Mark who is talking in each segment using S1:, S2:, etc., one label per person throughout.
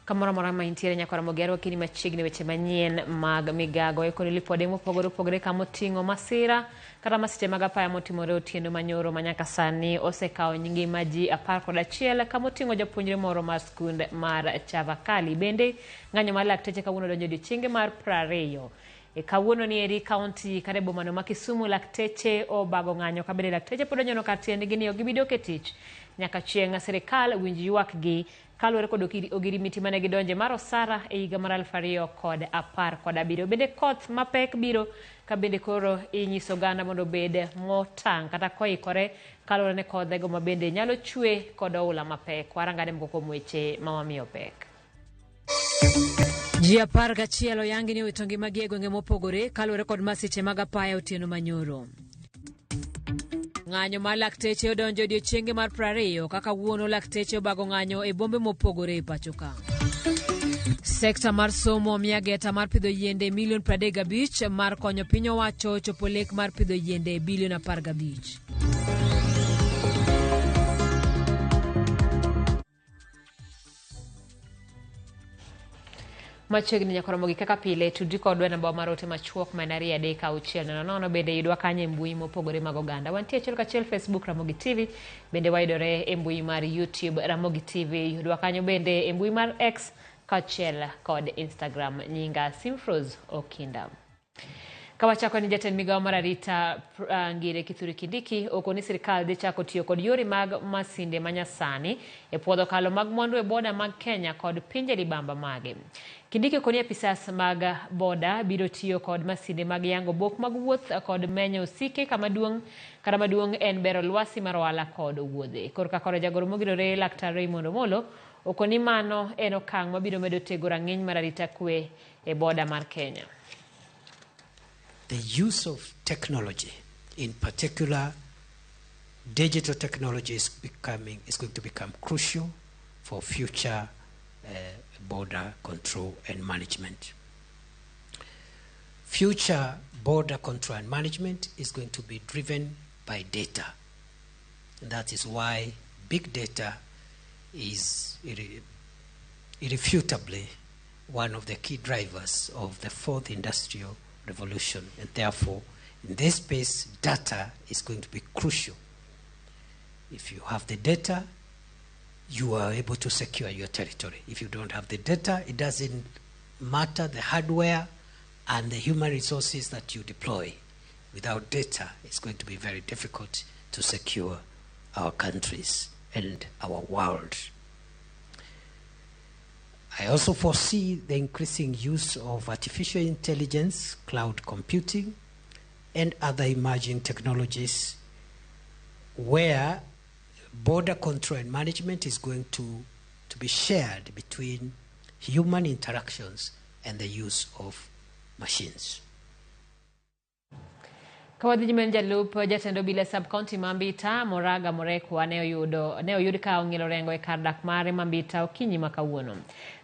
S1: Kamoro amora ma intiere nyaka Ramogi arwaki ni machiegni weche manyien mag migago. Eko ni lipode mopogore opogore kama oting'o masira kata masiche mag apaya motimore otieno manyoro ma nyaka sani osekawo ngima ji 11 kama oting'o japuonjre moro mar skund mar Chavakali. Bende ng'anyo mar lakteche kawuono donjo odiochienge mar 20. E kawuono ni eri kaunti kata e bomano ma Kisumu lakteche obago ng'anyo ka bende lakteche pod onyono kar tiendgi ni ok gibi dok e tich nyaka chieng' sirikal winj ywakgi kaluwore kod ogirimiti mane gidonje mar osara e higa mar 2017. Bende koth mapek biro ka bende koro inyiso oganda mondo obed motang' kata koikore kaluwore ne kodhego ma bende nyalo chwe kod oula mapek. Warangane moko kuom weche ma wamiyo pek.
S2: Ji 11 oyangi ni owito ngimagi e gwenge mopogore kaluwore kod masiche mag apaya otieno manyoro. Ng'anyo mar lakteche odonjo e odiechienge mar 20 kaka wuono lakteche obago ng'anyo e bombe mopogore e pacho ka. Sekta mar somo omi ageta mar pidho yiende milion 35 mar konyo piny owacho chopo lek mar pidho yiende bilion 15.
S1: Machiegni nyaka romo gi kaka pile tudri kodwa e namba mar ote machuok ma en 23600. Bende yudwa kanyo e mbui mopogore mag oganda. Wantie achiel kachiel Facebook Ramogi TV, bende wayudore e mbui mar YouTube Ramogi TV, yudwa kanyo bende e mbui mar X kaachiel kod Instagram. Nyinga Simfrose Okinda. Kawachako ni jatend migawo mar arita Ngire Kithure Kindiki okoni sirkal dhi chako tiyo kod yore mag masinde manyasani e puodho kalo mag mwandu e boda mag Kenya kod pinje libamba mage. Kindiki okoni apisas mag boda biro tiyo kod masinde mag yango bok mag wuoth kod menyo osike kama duong' kata maduong' en bero lwasi mar ohala kod wuodhe. Korka kore jagoro mogirore Laktar Raymond Omolo okoni mano en okang' mabiro medo tego rang'iny mar arita kwe e boda mar Kenya.
S3: The use of technology, in particular digital technology, is going to become crucial for future border control and management. Future border control and management is going to be driven by data. And that is why big data is irrefutably one of the key drivers of the fourth industrial revolution. And therefore, in this space, data is going to be crucial. If you have the data, you are able to secure your territory. If you don't have the data, it doesn't matter the hardware and the human resources that you deploy. Without data, it's going to be very difficult to secure our countries and our world. I also foresee the increasing use of artificial intelligence, cloud computing, and other emerging technologies where border control and management is going to be shared between human interactions and the use of machines.
S1: Kawadhi nyime jalup jatend obila sub county ma Mbita Moraga Morekwa ne oyud ka ong'ielo rengo e kar dak mare ma Mbita okinyi ma kawuono.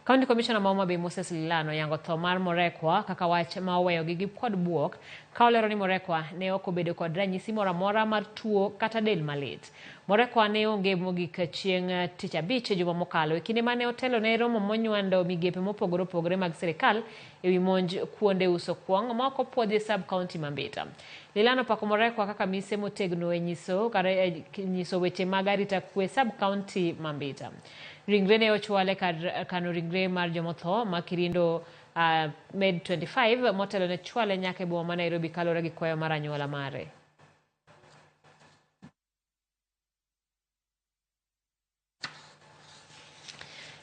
S1: County Commissioner ma Homa Bay Moses Lilano yango tho mar Morekwa kaka wach ma oweyogi gi kod buok ka olero ni Morekwa ne ok obedo kod ranyisi moro amora mar tuo kata del malit. Morekwa ne onge mogik chieng' tich abich juma mokalo e kinde mane otelo ne romo monywando migepe mopogore opogore mag sirikal ewi monj kuonde uso kuong' ma ok opuodhi e sub county ma Mbita. Lilano opako Morekwa kaka mise motegno e nyiso kata e nyiso weche mag arita kwe sub county ma Mbita. Ringre ne ochwal e kar kano ringre mar jomotho ma Kirindo Med 25 motelo ne chwale nyaka e boma ma Nairobi kaluwore gi kwayo mar anyuola mare.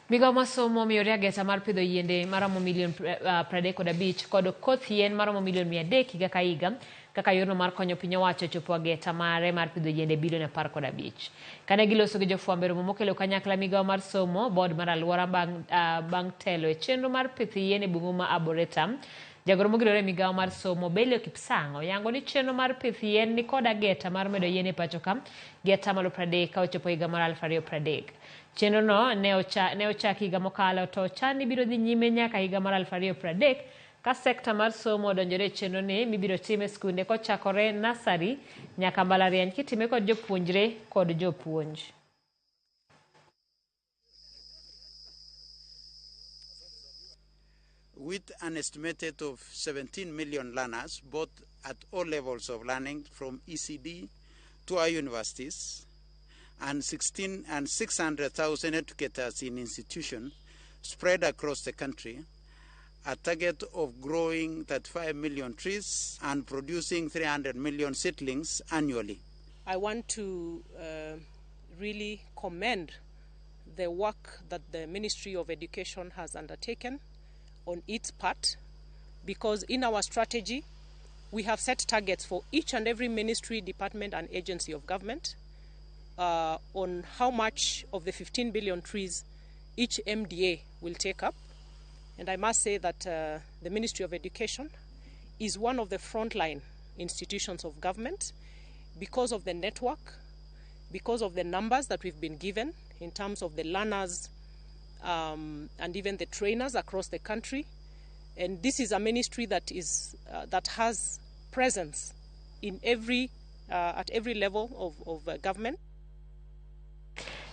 S1: Migawo mar somo omiyore ageta mar pidho yiende maromo milion 35 kod koth yien maromo milion 300 higa ka higa kaka yorno mar konyo piny owacho chopo ageta mare mar pidho yiende bilion 15. Kane giloso gi jofwambo e romo mokelo kanyakla migawo mar somo, board mar alwora bang' telo e chenro mar pith yien e bungu ma Arboretum, jagoro mogirore e migawo mar somo Belio Kipsang oyango ni chenro mar pith yien ni kod ageta mar medo yien e pacho ka gi atamalo 30 ka ochopo higa mar 2030. Chenro no ne ochaki higa mokalo to ochan ni biro dhi nyime nyaka higa mar 2030 ka sekta mar somo odonjore e chenro ni mibiro tim e skunde kochakore nasari nyaka mbalariany kitime kod jopuonjre kod jopuonj.
S4: With an estimated of 17 million learners, both at all levels of learning, from ECD to our universities, and 16 and 600,000 educators in institutions spread across the country, a target of growing 35 million trees and producing 300 million seedlings annually.
S5: I want to really commend the work that the Ministry of Education has undertaken on its part, because in our strategy, we have set targets for each and every ministry, department, and agency of government on how much of the 15 billion trees each MDA will take up. And I must say that the Ministry of Education is one of the frontline institutions of government because of the network, because of the numbers that we've been given in terms of the learners and even the trainers across the country. And this is a ministry that is that has presence in every at every level of government.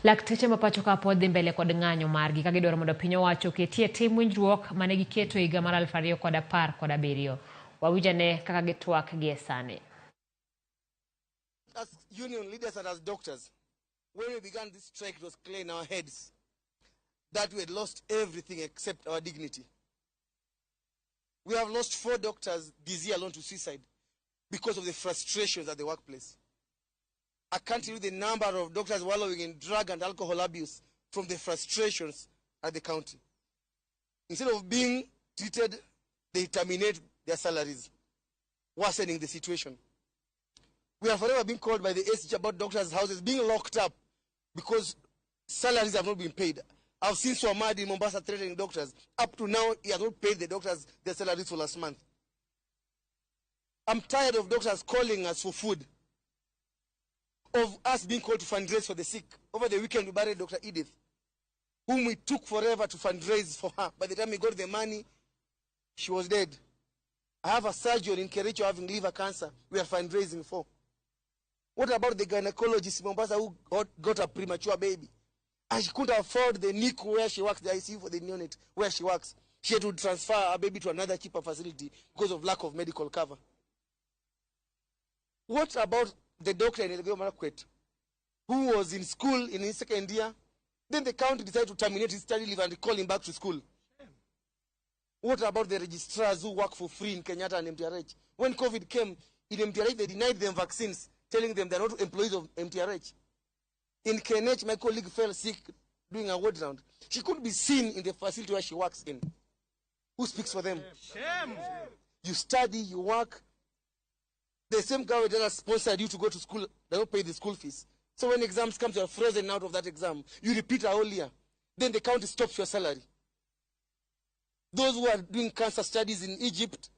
S1: Lakteche ma pacho ka pod dhi mbele kod ng'anyo margi ka gidwaro mondo piny owacho oketie tim winjruok mane giketo e higa mar 2017. Wawinj ane kaka gitwak gie sani.
S6: As union leaders and as doctors, when we began this strike, it was clear in our heads that we had lost everything except our dignity. We have lost 4 doctors this year alone to suicide because of the frustrations at the workplace. I can't tell you the number of doctors wallowing in drug and alcohol abuse from the frustrations at the county. Instead of being treated, they terminate their salaries, worsening the situation. We are forever being called by the SG about doctors' houses being locked up because salaries have not been paid. I've seen Swamadi in Mombasa threatening doctors. Up to now, he has not paid the doctors their salaries for last month. I'm tired of doctors calling us for food, of us being called to fundraise for the sick. Over the weekend, we buried Dr. Edith, whom we took forever to fundraise for her. By the time we got the money, she was dead. I have a surgeon in Kericho having liver cancer we are fundraising for. What about the gynecologist in Mombasa who got a premature baby? And she couldn't afford the NICU where she works, the ICU for the neonate where she works. She had to transfer her baby to another cheaper facility because of lack of medical cover. What about the doctor in Elgeyo Marakwet who was in school in his second year? Then the county decided to terminate his study leave and call him back to school. What about the registrars who work for free in Kenyatta and MTRH? When COVID came, in MTRH they denied them vaccines, telling them they're not employees of MTRH. In KNH, my colleague fell sick doing a ward round. She couldn't be seen in the facility where she works in. Who speaks for them? Shame. You study, you work. The same government that has sponsored you to go to school, they don't pay the school fees. So when exams come, you are frozen out of that exam. You repeat a whole year. Then the county stops your salary. Those who are doing cancer studies in Egypt,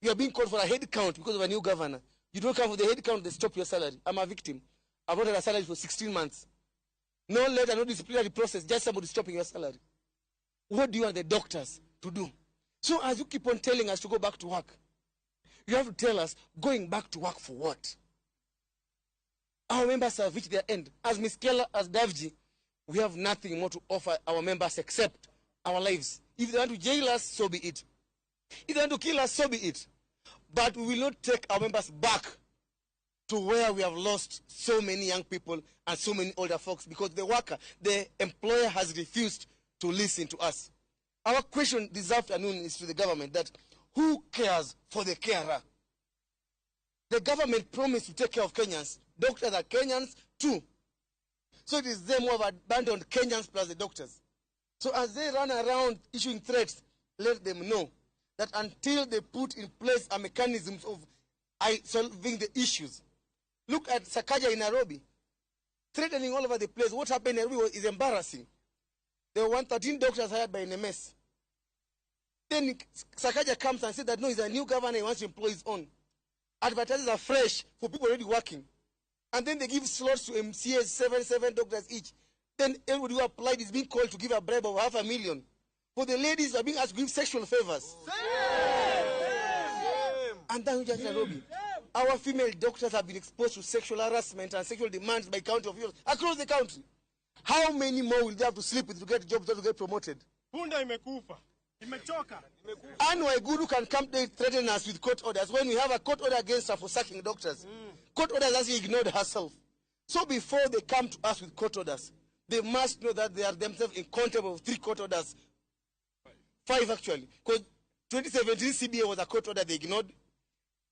S6: you are being called for a head count because of a new governor. You don't come for the head count, they stop your salary. I'm a victim. I've not had a salary for 16 months. No letter, no disciplinary process, just somebody stopping your salary. What do you want the doctors to do? So as you keep on telling us to go back to work, you have to tell us, going back to work for what? Our members have reached their end. As Ms. Keller, as Davji, we have nothing more to offer our members except our lives. If they want to jail us, so be it. If they want to kill us, so be it. But we will not take our members back to where we have lost so many young people and so many older folks because the worker, the employer has refused to listen to us. Our question this afternoon is to the government that who cares for the carer? The government promised to take care of Kenyans. Doctors are Kenyans too. So it is them who have abandoned Kenyans plus the doctors. So as they run around issuing threats, let them know that until they put in place a mechanism of solving the issues. Look at Sakaja in Nairobi, threatening all over the place. What happened in Nairobi is embarrassing. There were 113 doctors hired by NMS. Then Sakaja comes and says that no, he's a new governor, he wants to employ his own. Advertisers are fresh for people already working. And then they give slots to MCAs, 7 doctors each. Then everybody who applied is being called to give a bribe of 500,000. For the ladies are being asked to give sexual favors. Same. And then just Nairobi, our female doctors have been exposed to sexual harassment and sexual demands by county officials across the country. How many more will they have to sleep with to get jobs or to get promoted?
S7: Punda imekufa.
S6: Anne Waiguru can come to threaten us with court orders when we have a court order against her for sacking doctors. Court orders as she ignored herself. So before they come to us with court orders, they must know that they are themselves in contempt of 3 court orders. 5 actually. Because 2017 CBA was a court order they ignored.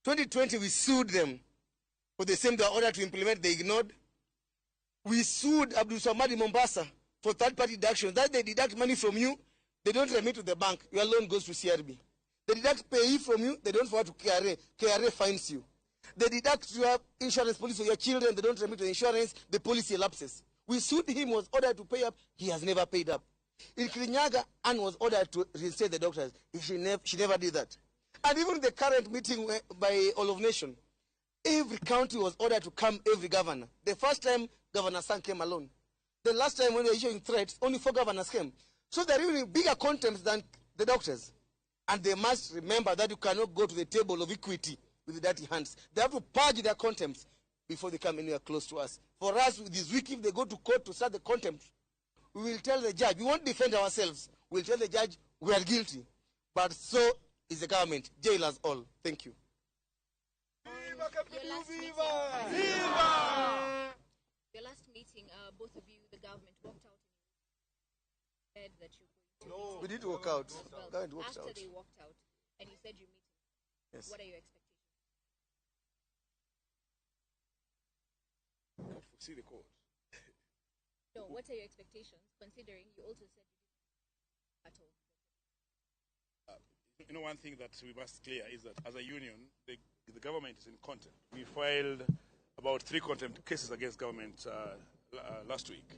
S6: 2020 we sued them for the same they were ordered to implement, they ignored. We sued Abdul Samad in Mombasa for third-party deductions. That they deduct money from you, they don't remit to the bank. Your loan goes to CRB. They deduct payee from you, they don't forward to KRA. KRA fines you. They deduct your insurance policy for your children, they don't remit to the insurance, the policy lapses. We sued him, was ordered to pay up, he has never paid up. In Kirinyaga, Anne was ordered to reinstate the doctors. She never did that. And even the current meeting by All of Nation, every county was ordered to come, every governor. The first time, Governor Sang came alone. The last time when they were issuing threats, only 4 governors came. So they're even bigger contempts than the doctors. And they must remember that you cannot go to the table of equity with the dirty hands. They have to purge their contempts before they come anywhere close to us. For us, this week, if they go to court to start the contempt, we will tell the judge. We won't defend ourselves. We'll tell the judge we are guilty. But so is the government. Jail us all. Thank you.
S7: Your last meeting, both of you, the government walked out. Said that you
S6: no, we didn't walk out.
S7: Well,
S6: government walked
S7: after
S6: out.
S7: They walked out, and you said you're meeting.
S6: Yes.
S7: What are your expectations?
S8: See the court.
S7: No, what are your expectations, considering you also said you didn't at all?
S8: You know, one thing that we must clear is that as a union, the government is in contempt. We filed about 3 contempt cases against government last week.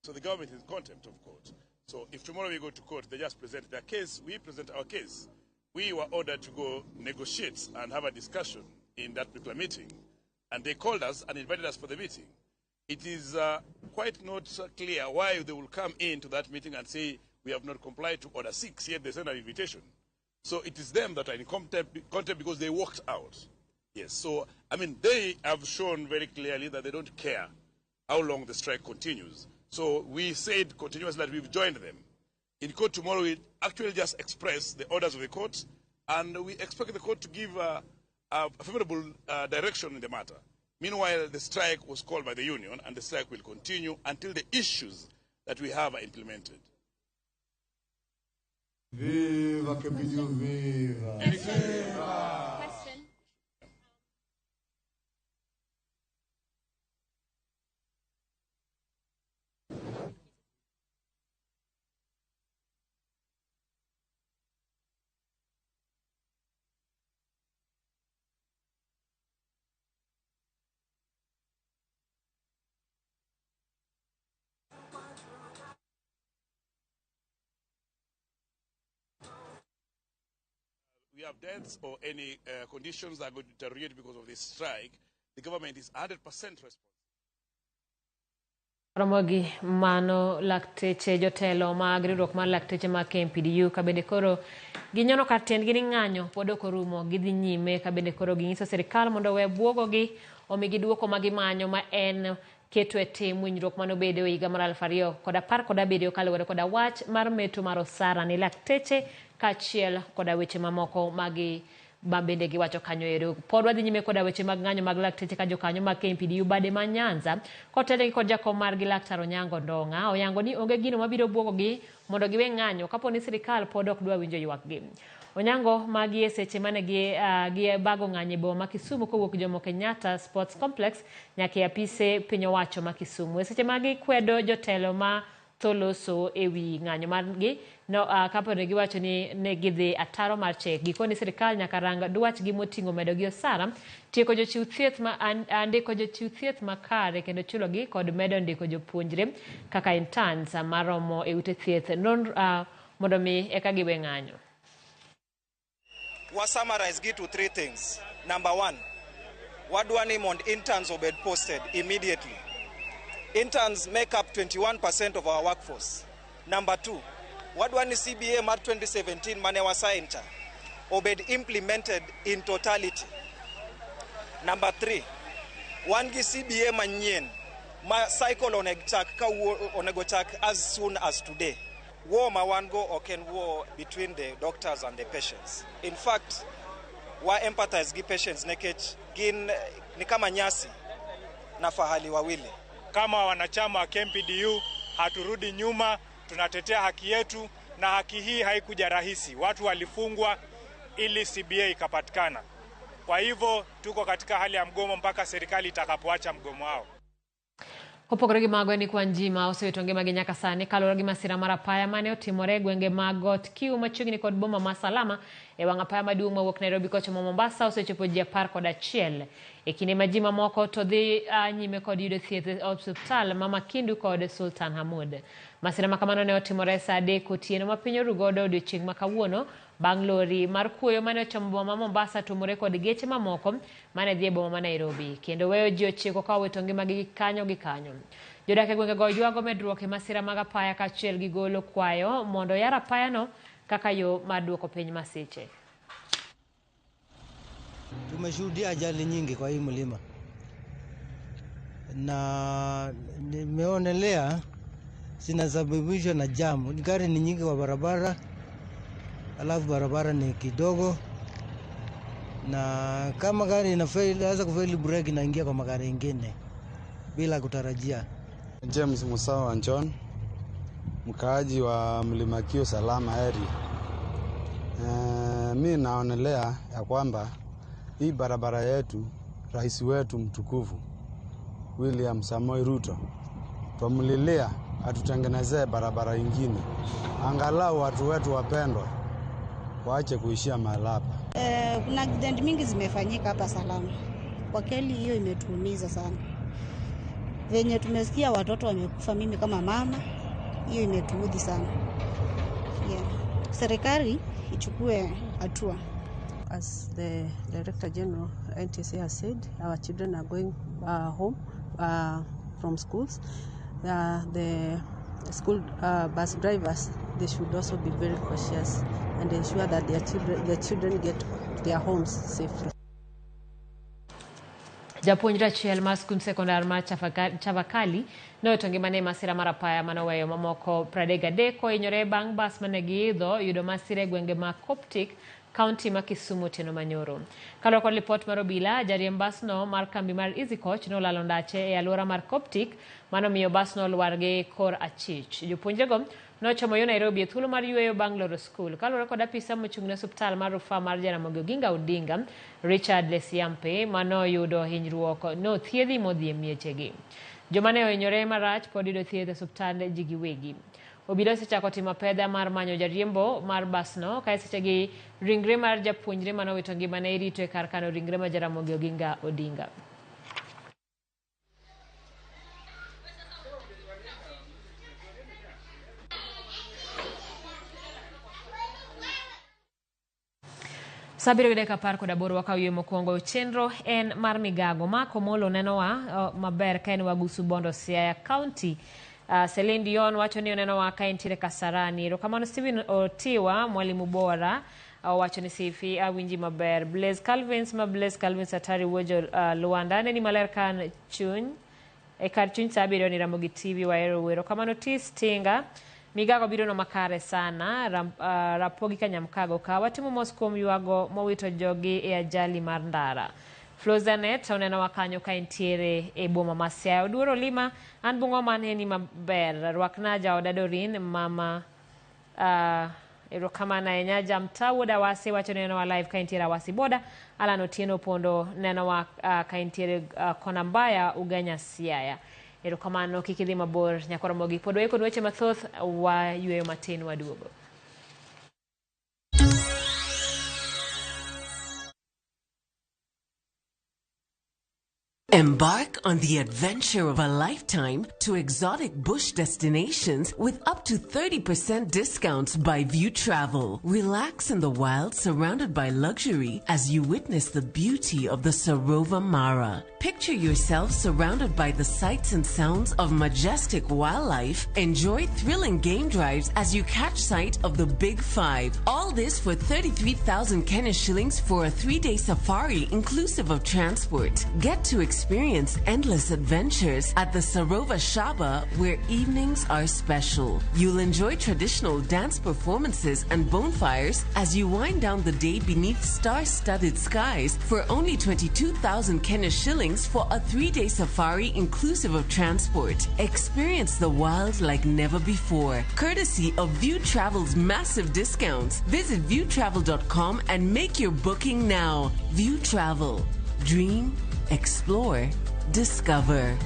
S8: So the government is in contempt of court. So if tomorrow we go to court, they just present their case, we present our case. We were ordered to go negotiate and have a discussion in that particular meeting. And they called us and invited us for the meeting. It is quite not clear why they will come into that meeting and say, we have not complied to Order 6, yet they sent an invitation. So it is them that are in contempt because they walked out. Yes, so, I mean, they have shown very clearly that they don't care how long the strike continues. So we said continuously that we've joined them. In court tomorrow, we actually just express the orders of the court, and we expect the court to give a favorable direction in the matter. Meanwhile, the strike was called by the union, and the strike will continue until the issues that we have are implemented.
S9: Viva KMPDU, viva!
S7: Viva! Question.
S8: We have deaths or any conditions that are going to deteriorate because of this strike, the government is 100% responsible.
S1: Ramogi mano lakteche jotelo mag riwruok mar lakteche mag KMPDU kabende koro ginyono kar tiendgi ni ng'anyo pod ok orumo gidhi nyime kabende koro ginyiso sirikal mondo owe buogogi omigi duoko ma gimanyo ma en keto e tim winjruok manobedo e higa mar 2017 kaluwore koda wach mar meto mar osara ne lakteche kaachiel koda weche mamoko magi ma bende giwacho kanyo ero. Pod wadhi nyime koda weche mag ng'anyo mag lakteche ka jokanyo mag KMPDU bade ma Nyanza kotelnegi kod jakom margi Laktar Onyango Ndong'a oyango ni onge gino mabiro buogogi mondo giwe ng'anyo kapo ni sirikal pod ok dwa winjo ywakgi. Onyango magi e seche mane gi bago ng'anyo e boma ma Kisumu kowuok Jomo Kenyatta Sports Complex nyaka e apise piny owacho ma Kisumu. E seche magi kwedo jotelo ma tholoso ewi ng'anyo margi no kapo ne giwacho ni ne gidhi ataro mar chik. Gikoni sirikal nyaka rang dwachgi moting'o medo gi osara, tieko jochiw thieth ma ndiko jochiw thieth makare kendo chulogi kod medo ndiko jopuonjre kaka interns maromo e ute thieth mondo mi eka giwe ng'anyo.
S10: We summarize gi to 3 things. Number 1, wadwa ni mondo interns obed posted immediately. Interns make up 21% of our workforce. Number 2, wadwa ni CBA mar 2017 mane wasign cha obed implemented in totality. Number 3, wan gi CBA manyien ma cycle onego chak as soon as today. War ma wan go ok en war between the doctors and the patients. In fact, wa empathize gi patients nikech gin ni kama nyasi na fahali wawili.
S11: Kama wanachama wa KMPDU haturudi nyuma, tunatetea haki yetu, na haki hii haikuja rahisi. Watu walifungwa ili CBA ikapatikana. Kwa hivyo tuko katika hali ya mgomo mpaka serikali itakapoacha mgomo wao.
S1: Kopogore gi mago en ni kwan ji ma osewito ngimagi nyaka sani kaluwore gi masira mar apaya mane otimore e gwenge mag Got Kiu machiegni kod boma ma Salama e wang' apaya maduong' mawuok Nairobi kochomo Mombasa osechopo ji 11. E kinde ma ji mamoko to dhi nyime kod yudo thieth e osiptal ma Makindu kod Sultan Hamud. Masira ma kamano ne otimore sa 3 otieno ma piny oru godo odiochieng' ma kawuono bang' lori mar kuoyo mane ochomo boma ma Mombasa tumore kod geche mamoko mane dhi e boma ma Nairobi kendo weyo ji 9 ka owito ngimagi kanyo gi kanyo. Jodak e gwengego ywago medruok e masira mag apaya kaachiel gi golo kwayo mondo oyar apayano kaka yo mar duoko piny masiche.
S12: Tumeshuhudia ajali nyingi kwa hii mlima na nimeonelea zinasababishwa na jamu. Gari ni nyingi kwa barabara, alafu barabara ni kidogo, na kama gari inaweza kufaili breki inaingia kwa magari mengine bila kutarajia.
S9: James Musawa John, mkaaji wa Mlima Kiu Salama area. Mi naonelea ya kwamba hii barabara yetu, rais wetu mtukufu William Samoei Ruto, twamlilia atutengenezee barabara ingine, angalau watu wetu wapendwa waache kuishia mahali hapa.
S13: Kuna accident mingi zimefanyika hapa Salama. Kwa kweli hiyo imetuumiza sana. Venye tumesikia watoto wamekufa, mimi kama mama, hiyo imetuudhi sana. Yeah. Serikali ichukue hatua.
S5: As the Director General NTSA has said, our children are going home from schools. The school bus drivers, they should also be very cautious and ensure that their children get to their homes safely.
S1: Japuonjre achiel mar skund sekondar mar Chavakali nowito ngimane e masira mar apaya manoweyo mamoko 33 kohinyore bang' bas mane giidho yudo masira e gwenge ma Coptic, kaunti ma Kisumu otieno manyoro. Kaluwore kod lipot mar obila, jariemb basno mar kambi mar Easy Coach nolalo ndache e alwora mar Coptic manomiyo basno olwar gi kor achich. Jopuonjrego nochomo yo Nairobi e thuolo mar yueyo bang' loro skul. Kaluwore kod apisa mochung' ne osiptal mar rufaa mar Jaramogi Oginga Odinga, Richard Lesiampe, manoyudo hinyruok nothiedhi modhi e miechegi. Joma ne ohinyore marach pod yudo thieth e osiptand ji giwegi. Obila osechako timo apedha mar manyo jariembo mar basno ka e sechegi ringre mar japuonjre manowito ngimane irito e kar kano ringre ma Jaramogi Oginga Odinga. Sa 7:18 wakaw yue mokwongo. Chenro en mar migago. Mark Omolo nenowa maber ka en Wagusu Bondo, Siaya County. Celine Dion wacho ni onenowa ka entiere Kasarani. Erokamano Steven Otiwa, mwalimu bora, owacho ni sifi awinji maber. Blaise Calvins ma Blaise Calvins Atari Wuojo Luanda neni maler kan chuny e kar chuny sa 7 ni Ramogi TV wahero. Erokamano Tis Tinga. Migago biro no makare sana. Rapogi Kanyamkago ka watimo mos kuom ywago mowito jogi e ajali mar ndara. Flozanet oneno wakanyo ka entiere e boma ma Siaya. Oduoro Lima an Bungoma neni maber. Rwakna jaoda Dorin mama erokamano ahinya. Jamta wuod Awasi wacho ni nenowa live ka entiere Awasi boda. Alan Otieno Pondo nenowa ka entiere Kona Mbaya Ugenya Siaya. Erokamano kik idhi mabor nyakoro mogik. Pod waiko weche mathoth wa yueyo matin waduogo.
S14: Embark on the adventure of a lifetime to exotic bush destinations with up to 30% discounts by View Travel. Relax in the wild surrounded by luxury as you witness the beauty of the Sarova Mara. Picture yourself surrounded by the sights and sounds of majestic wildlife. Enjoy thrilling game drives as you catch sight of the Big Five. All this for 33,000 Kenya shillings for a 3-day safari inclusive of transport. Get to experience Experience endless adventures at the Sarova Shaba, where evenings are special. You'll enjoy traditional dance performances and bonfires as you wind down the day beneath star-studded skies for only 22,000 Kenya shillings for a 3-day safari inclusive of transport. Experience the wild like never before, courtesy of View Travel's massive discounts. Visit viewtravel.com and make your booking now. View Travel. Dream, explore, discover.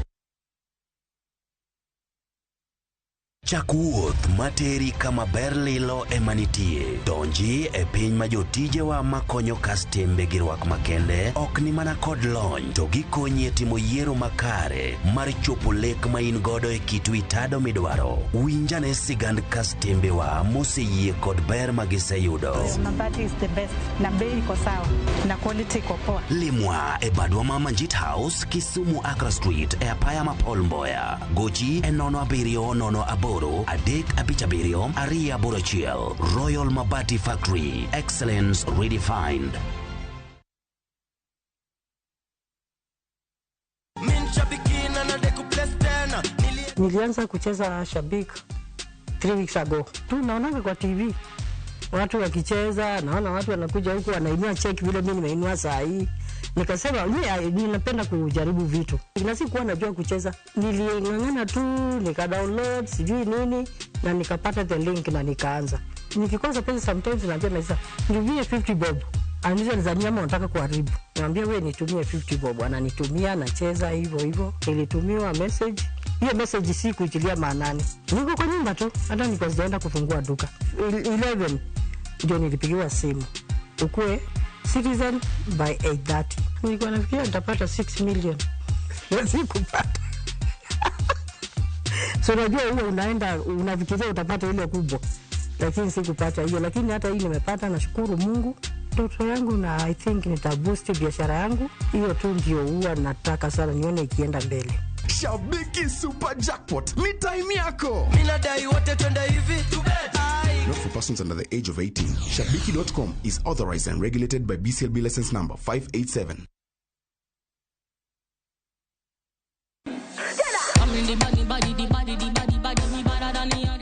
S15: Chak wuoth materi kama ber lilo ema nitie. Donji e piny ma jotijewa makonyo kastembe gi rwak makende ok ni mana kod lony to gikonyi e timo yiero makare mar chopo lek ma in godo e kit wi tado midwaro. Winjane sigand kastembewa moseyie kod ber ma giseyudo.
S16: Mabati is the best na bei iko sawa na quality iko poa.
S15: Limwa e badwa ma Manjit House, Kisumu Accra Street e apaya ma Paul Mboya. Gochi e 07 08 3 5 7 2 8 1. Royal Mabati Factory, excellence redefined.
S17: Nilianza kucheza Shabik 3 weeks ago. Tu naonanga kwa TV watu wakicheza, naona watu wanakuja huku wanainua check vile mimi nimeinua saa hii. Nikasema mimi ninapenda kujaribu vitu. Na sikuwa najua kucheza. Niling'ang'ana tu, nika download sijui nini na nikapata the link na nikaanza. Nikikosa pesa sometimes naambia Maisa, nitumie 50 bob. Ananiuliza nizania ama unataka kuharibu. Niambia wewe nitumie 50 bob. Ananitumia, nacheza hivyo hivyo. Nilitumiwa message. Hiyo message si kuitilia maanani. Niko kwa nyumba tu, hata nilikuwa sijaenda kufungua duka. 11 ndio nilipigiwa simu. Ukue Citizen by 8:30. Nilikuwa nafikiria nitapata 6 million. Sikupata. So unajua huo unaenda unafikiria utapata ile kubwa. Lakini sikupata hiyo, lakini hata hii nimepata, nashukuru Mungu. Ndoto yangu na I think nitaboost biashara yangu. Hiyo tu ndio huwa nataka sana nione ikienda mbele.
S18: Shabiki Super Jackpot ni time yako.
S19: Minadai wote twende hivi.
S18: Not for persons under the age of 18. Shabiki.com is authorized and regulated by BCLB license number 587.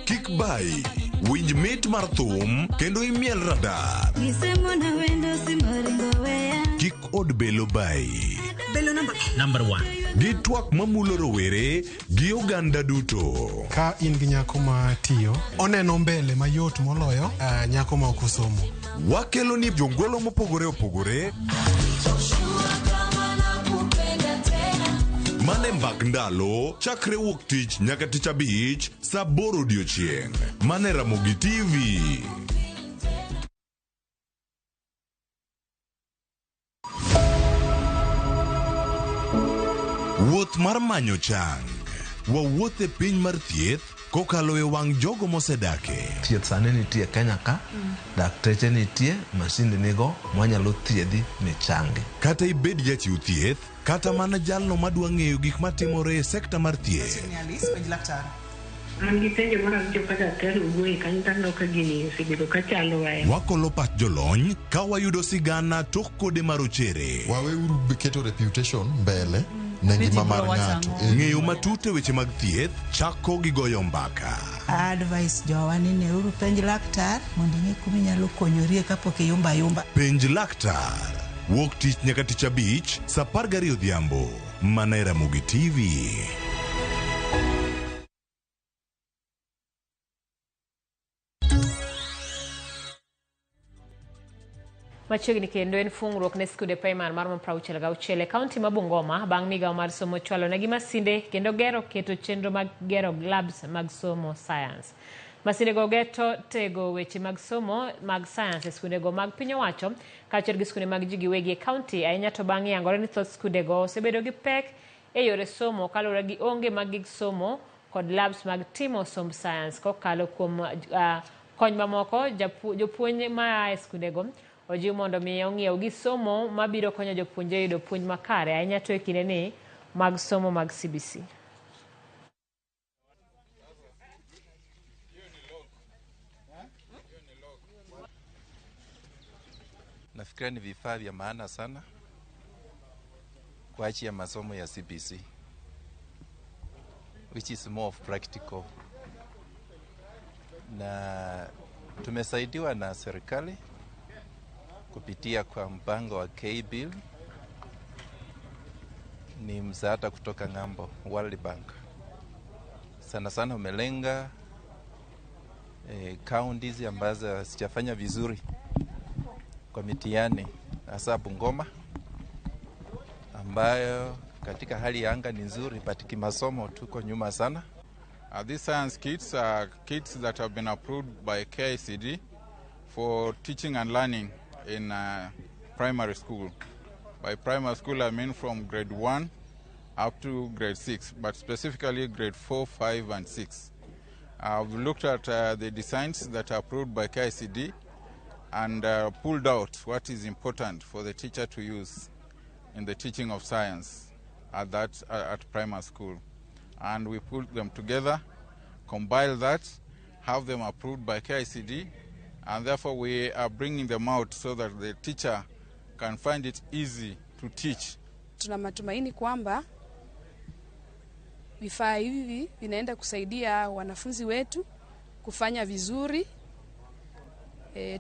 S20: Kik bai, winj mit mar thum kendo imiel radar. Kik od belo bai.
S21: Belo number 1.
S20: Gi twak mamulo rowere gi oganda duto.
S22: Ka in gi nyako ma tiyo, oneno mbele mayot moloyo nyako ma ok osomo.
S20: Wakelo ni jongolo mopogore opogore. Mane mbak ndalo, chakre wuok tich nyaka tich abich, saa 8 odiochieng'. Mane Ramogi TV. Wuoth mar manyo chang. Wawuoth e piny mar thieth kokalo e wang' jogo mosedake.
S23: Thieth sani nitie Kenya ka, dakteche nitie, masinde nigo, mwanyalo thiedhi michangi.
S20: Kata ibed jachiw thieth, kata mana jalno madwa ng'eyo gik matimore e sekta mar thieth. Wakolo pach jolony ka wayudo sigana tok kode marochere.
S24: Waweuru keto reputation mbele ne ngima mar ng'ato.
S20: Ng'eyo matut e weche mag thieth chako gi goyo mbaka.
S25: Advice jowa ni neuru penj laktar mondo ing'e kuma inyalo konyorie kapok iyumba yumba.
S20: Penj laktar. Wuok tich nyaka tich abich saa 12 odhiambo. Mana e Ramogi TV.
S1: Machiegni kendo en fungruok ne skunde primar mar 66 e kaunti ma Bungoma bang' migawo mar somo chwalo negi masinde kendo gero keto chenro mag gero labs mag somo science. Masinde go geto tego weche mag somo mag science e skundego mag piny owacho kaachiel gi skunde mag ji giwegi e kaunti ahinya to bang' yangore ni thoth skundego osebedo gi pek e yore somo kaluwore gi onge mag gig somo kod labs mag timo somb science kokalo kuom kony mamoko. Jopuonj ma e skundego ojiw mondo mi ong'iew gi somo mabiro konyo jopuonjre yudo puonj makare ahinya to e kinde ni mag somo mag CBC.
S26: Nafikiria ni vifaa vya maana sana
S2: Kuachia masomo ya CBC, which is more of practical, na tumesaidiwa na serikali kupitia kwa mpango wa K-Bill, ni msaada kutoka ng'ambo, World Bank. Sana sana umelenga counties ambazo hazijafanya vizuri kwa mitihani, hasa Bungoma ambayo katika hali ya anga ni nzuri, but kimasomo tuko nyuma sana.
S3: These science kits are kits that have been approved by KICD for teaching and learning in primary school. By primary school, I mean from grade 1 up to grade 6, but specifically grade 4, 5, and 6. I've looked at the designs that are approved by KICD and pulled out what is important for the teacher to use in the teaching of science at primary school. And we put them together, compile that, have them approved by KICD, and therefore we are bringing them out so that the teacher can find it easy to teach.
S4: Tuna matumaini kwamba vifaa hivi vinaenda kusaidia wanafunzi wetu kufanya vizuri.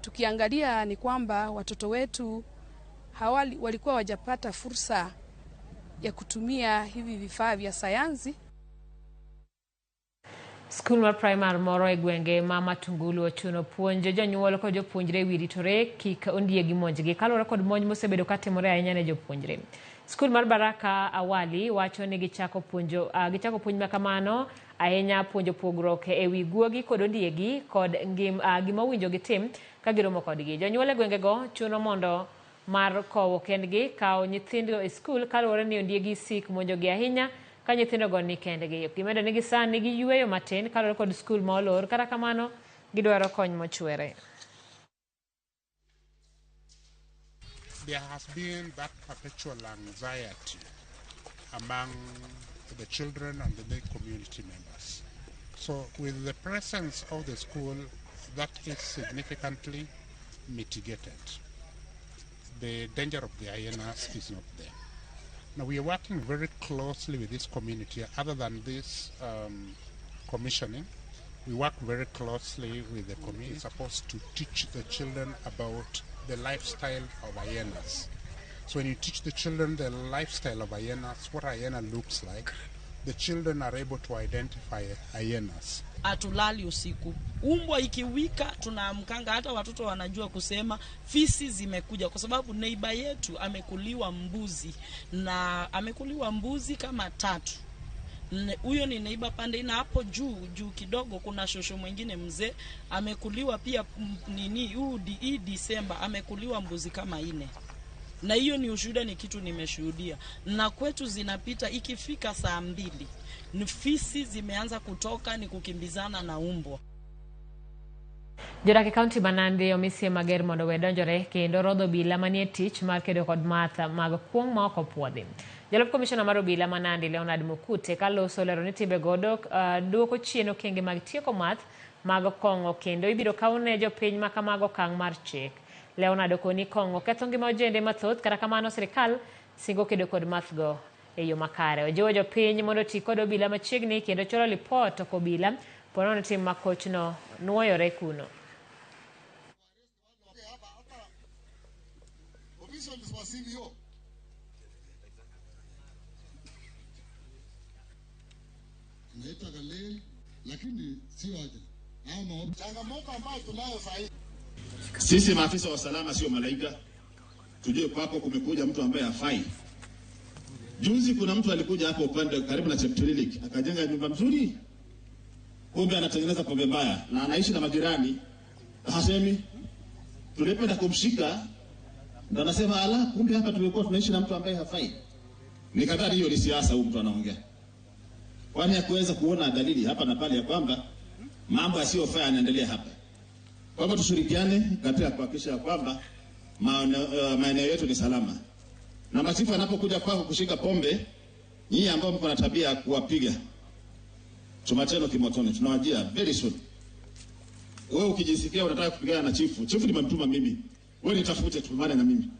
S4: Tukiangalia ni kwamba watoto wetu walikuwa wajapata fursa ya kutumia hivi vifaa vya sayansi.
S1: Skul mar primar moro e gwenge ma Matungulu ochuno puonjo jonyuol kod jopuonjre e wi ritore kik ondiegi monjgi kaluwore kod monj mosebedo katimore ahinya ne jopuonjre. Skul mar Baraka Awali wacho ni gichako puonj makamano ahinya puonjo pogruok e wi guogi kod ondiegi kod gima owinjo gitim ka giromo kodgi. Jonyuol e gwengego chuno mondo mar kowo kendgi kawo nyithindo e skul kaluwore ni ondiegi sik monjogi ahinya ka nyithindogo ni kendgi. Gimedo ni gisani giyueyo matin kaluwore kod skul ma olor, kata kamano gidwaro kony mochwere.
S6: There has been that perpetual anxiety among the children and the community members. So with the presence of the school, that is significantly mitigated. The danger of the hyenas is not there. Now we are working very closely with this community. Other than this commissioning, we work very closely with the community. It's supposed to teach the children about the lifestyle of hyenas. So when you teach the children the lifestyle of hyenas, what a hyena looks like, the children are able to identify hyenas.
S7: Hatulali usiku. Umbwa ikiwika tunaamkanga, hata watoto wanajua kusema fisi zimekuja, kwa sababu neighbor yetu amekuliwa mbuzi, na amekuliwa mbuzi kama 3. Huyo ni neighbor pande, na hapo juu kidogo kuna shosho mwingine mzee amekuliwa pia nini hii Disemba amekuliwa mbuzi kama 4. Na hiyo ni ushuhuda, ni kitu nimeshuhudia. Na kwetu zinapita ikifika saa 2 ni fisi zimeanza kutoka, ni kukimbizana na umbwa.
S1: Jodak e kaunti ma Nandi omisie mager mondo we donjore kendo rodho obila manie tich mar kedo kod math mag kuong' ma ok opuodhi. Jalup komishona mar obila ma Nandi Leonard Mukute kaloso olero ni timbego duoko chien okenge mag tieko math mag kong'o kendo ibiro kawne jopiny ma kamago okang' mar chik. Leonard okoni kong'o ketho ngima ojende mathoth, kata kamano sirikal singo kedo kod mathgo e yo makare. Ojiwo jopiny mondo oti kod obila machiegni kendo chwalo lipot ok obila ponono tim ma kochno nuoyore kuno.
S26: Sisi maafisa wa usalama sio malaika. Tujue kwako kumekuja mtu ambaye hafai. Juzi kuna mtu alikuja hapo upande karibu na Cheptililik akajenga nyumba mzuri, kumbe anatengeneza pombe mbaya na anaishi na majirani. Hasemi. Tulipenda kumshika ndo anasema ala, kumbe hapa tumekuwa tunaishi na mtu ambaye hafai. Nikadhani hiyo ni siasa, huyu mtu anaongea. Kwani hakuweza kuona dalili hapa na pale ya kwamba mambo yasiyofaa yanaendelea hapa. Kwa hivyo tushirikiane katika kuhakikisha kwamba maeneo yetu ni salama. Na machifu anapokuja kwako kushika pombe, nyinyi ambao mko na tabia ya kuwapiga, chuma chenu kimotoni, tunawajia very soon. Wewe ukijisikia unataka kupigana na chifu, chifu nimemtuma mimi. Wewe nitafute tupambane na mimi.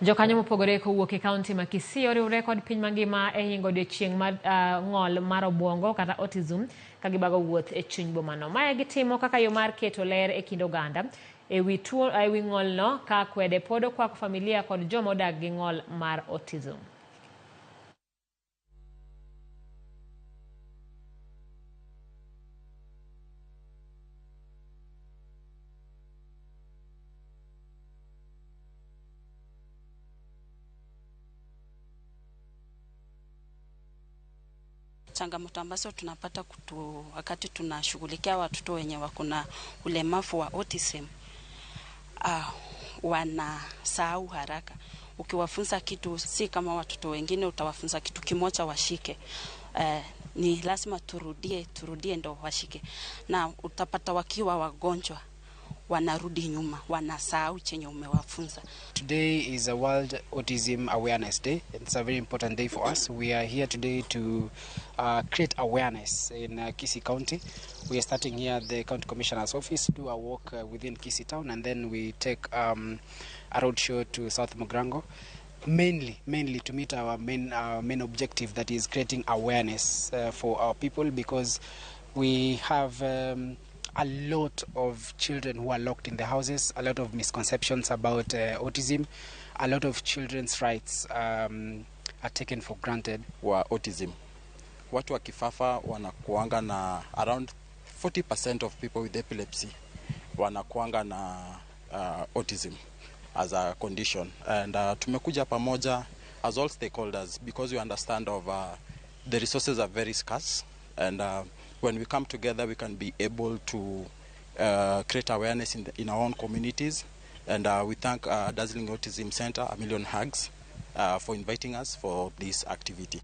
S1: Jokanyo mopogore kowuok e kaunti ma Kisii oriwre kod piny mangima e hingo odiochieng' mar ng'ol mar obuongo kata autism ka gibago wuoth e chuny bomano. Mae gitimo kaka yo mar keto ler e kind oganda e wi tuo e wi ng'olno ka kwede pod okwako familia kod joma odak gi ng'ol mar autism.
S8: Changamoto ambazo tunapata wakati tunashughulikia watoto wenye wako na ulemavu wa autism, wanasahau haraka. Ukiwafunza kitu, si kama watoto wengine utawafunza kitu kimoja washike. Ni lazima turudie ndo washike. Na utapata wakiwa wagonjwa wanarudi nyuma, wanasahau chenye umewafunza.
S9: Today is a World Autism Awareness Day. It's a very important day for us. We are here today to create awareness in Kisii County. We are starting here at the County Commissioner's office, do a walk within Kisii town, and then we take a road show to South Mugirango, mainly to meet our main objective, that is creating awareness for our people, because we have a lot of children who are locked in the houses, a lot of misconceptions about autism, a lot of children's rights are taken for granted.
S10: Wa autism, watu wa kifafa wanakuanga na around 40% of people with epilepsy wanakuanga na autism as a condition, and tumekuja pamoja as all stakeholders because we understand of the resources are very scarce, and when we come together we can be able to create awareness in our own communities. And we thank Dazzling Autism Center, A Million Hugs, for inviting us for this activity.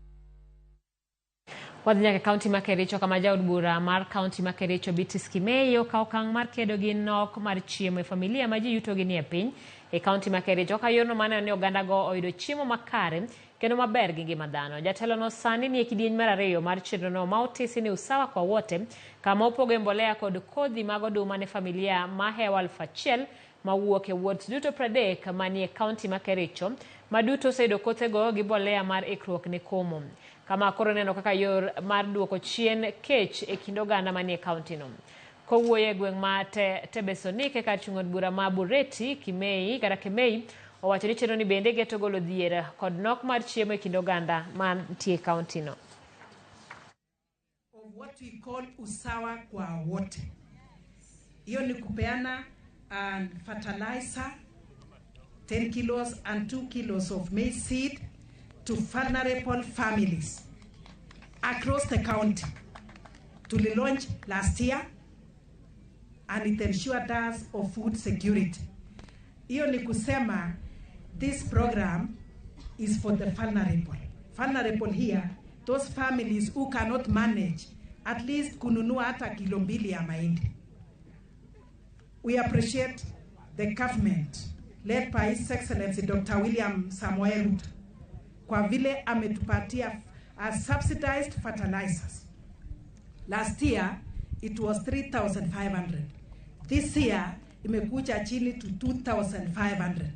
S1: Wadhi nyaka kaunti ma Kericho kama jaod bura mar kaunti ma Kericho Beatrice Kimei okawo okang' mar kedo gi nok mar chiemo e familia ma ji yutogi ni e piny e kaunti ma Kericho ka yorno maneno ni oganda go oyudo chiemo makare kendo maber gi ngima dhano. Jatelono sani ni e kidieny mar ariyo mar chenrono ma otisi ni usawa kwa wote, kama opoge mbolea kod kodhi mag oduma ne familia mahewo 1000 mawuok e wards duto 30 manie kaunti ma Kericho, ma duto oseyudo kothego gi mbolea mar ikruok ne komo. Kama koro neno kaka yor mar duoko chien kech e kind oganda manie kaunti no. Kowuoyo e gweng' ma Tebesonike kar chung' od bura ma Bureti, Kimei kata Kemei owacho ni chenro ni bende geto golo dhier kod nok mar chiemo e kind oganda mantie e kaunti no.
S11: Of what we call usawa kwa wote. Hiyo ni kupeana and fertilizer 10 kilos and 2 kilos of maize seed to vulnerable families across the county. To launch last year, and it ensured us of food security. Hiyo ni kusema this program is for the vulnerable. Vulnerable here, those families who cannot manage at least kununua hata kilo 2 ya mahindi. We appreciate the government led by His Excellency Dr. William Samoei Ruto kwa vile ametupatia subsidized fertilizers. Last year it was 3,500. This year imekuja chini to 2,500.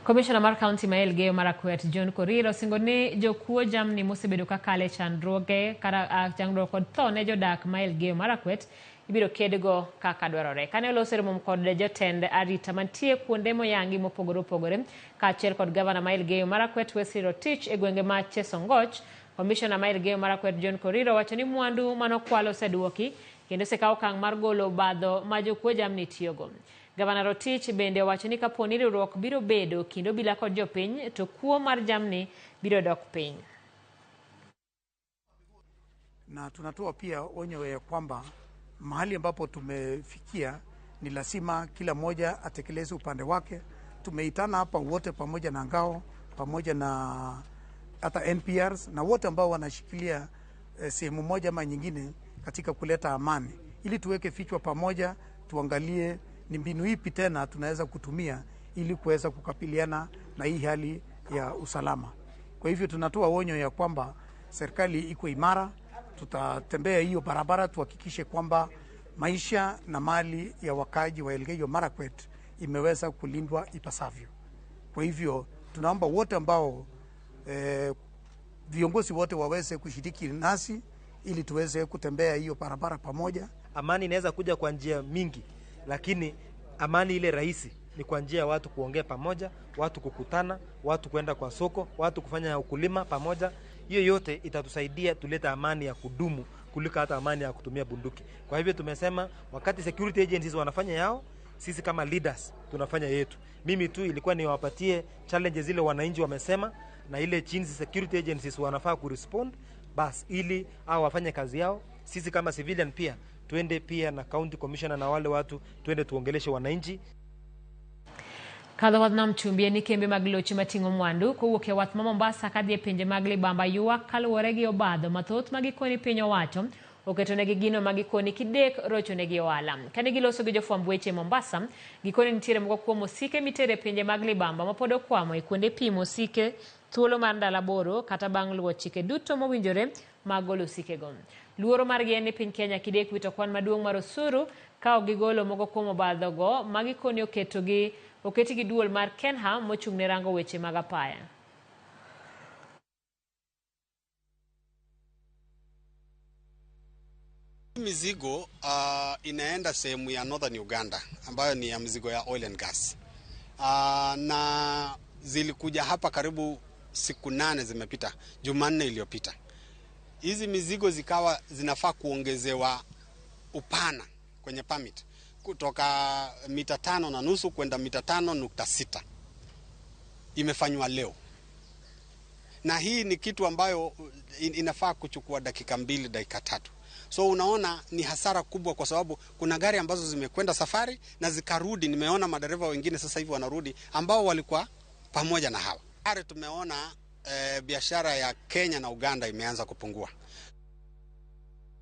S1: Commissioner mar County ma Elgeyo Marakwet John Korir osingo ni jokuo jamni mosebedo ka kale chandruoge kata chandruok kod tho ne jodak ma Elgeyo Marakwet ibiro kedgo kaka dwarore. Kane oloso romo kod jotend arita mantie kuonde moyangi mopogore opogore kaachiel kod gavana ma Elgeyo Marakwet Wesley Rotich e gwenge ma Chesongoch, Commissioner ma Elgeyo Marakwet John Korir owacho ni mwandu manokwal oseduoki kendo osekawo okang' mar golo obadho ma jokuo jamni tiyogo. Gavana Rotich bende owacho ni kapo ni riwruok biro bedo kind obila kod jopiny to kuo mar jamni biro dok piny.
S12: Na tunatoa pia onyo ya kwamba mahali ambapo tumefikia ni lazima kila mmoja atekeleze upande wake. Tumeitana hapa wote pamoja na ngao, pamoja na hata NPRs na wote ambao wanashikilia sehemu moja ama nyingine katika kuleta amani, ili tuweke vichwa pamoja, tuangalie ni mbinu ipi tena tunaweza kutumia ili kuweza kukabiliana na hii hali ya usalama. Kwa hivyo tunatoa onyo ya kwamba serikali iko imara, tutatembea hiyo barabara tuhakikishe kwamba maisha na mali ya wakaji wa Elgeyo Marakwet imeweza kulindwa ipasavyo. Kwa hivyo tunaomba wote ambao viongozi wote waweze kushiriki nasi ili tuweze kutembea hiyo barabara pamoja.
S5: Amani inaweza kuja kwa njia mingi, lakini amani ile rahisi ni kwa njia ya watu kuongea pamoja, watu kukutana, watu kwenda kwa soko, watu kufanya ukulima pamoja. Hiyo yote itatusaidia tuleta amani ya kudumu kuliko hata amani ya kutumia bunduki. Kwa hivyo tumesema wakati security agencies wanafanya yao, sisi kama leaders tunafanya yetu. Mimi tu ilikuwa niwapatie challenges zile wananchi wamesema na ile jinsi security agencies wanafaa kurespond, bas ili hao wafanye kazi yao. Sisi kama civilian pia tuende pia na county commissioner na wale watu tuende tuongeleshe wananchi.
S1: Kadho wath nam chumbi ni kembe mag loche mating'o mwandu kowuok e wath ma Mombasa kadhi e pinje mag libamba ywak kaluwore gi obadho mathoth ma gikoni piny owacho oketonegi gino ma gikoni kidek rochonegi ohala. Kane giloso gi jofwamb weche Mombasa, gikoni nitiere moko kuom osike mitere e pinje mag libamba ma pod okwamo e kuonde pimo osike thuolo mar ndalo 8 kata bang' luwo chike duto mowinjore mag golo osikego. Luoro margi en ni piny Kenya kidek wito kwan maduong' mar osuru ka ok gigolo moko kuom obadhogo ma gikoni oketogi oketi gi duol mar Kenha mochung' ne rango weche mag apaya.
S13: Mizigo inaenda sehemu ya Northern Uganda ambayo ni ya mzigo ya oil and gas. Na zilikuja hapa karibu siku 8 zimepita, Jumanne iliyopita. Hizi mizigo zikawa zinafaa kuongezewa upana kwenye permit kutoka mita 5.5 kwenda mita 5.6. Imefanywa leo. Na hii ni kitu ambayo inafaa kuchukua dakika 2, dakika 3. So unaona ni hasara kubwa kwa sababu kuna gari ambazo zimekwenda safari na zikarudi. Nimeona madereva wengine sasa hivi wanarudi ambao walikuwa pamoja na hawa. Tumeona biashara ya Kenya na Uganda imeanza kupungua.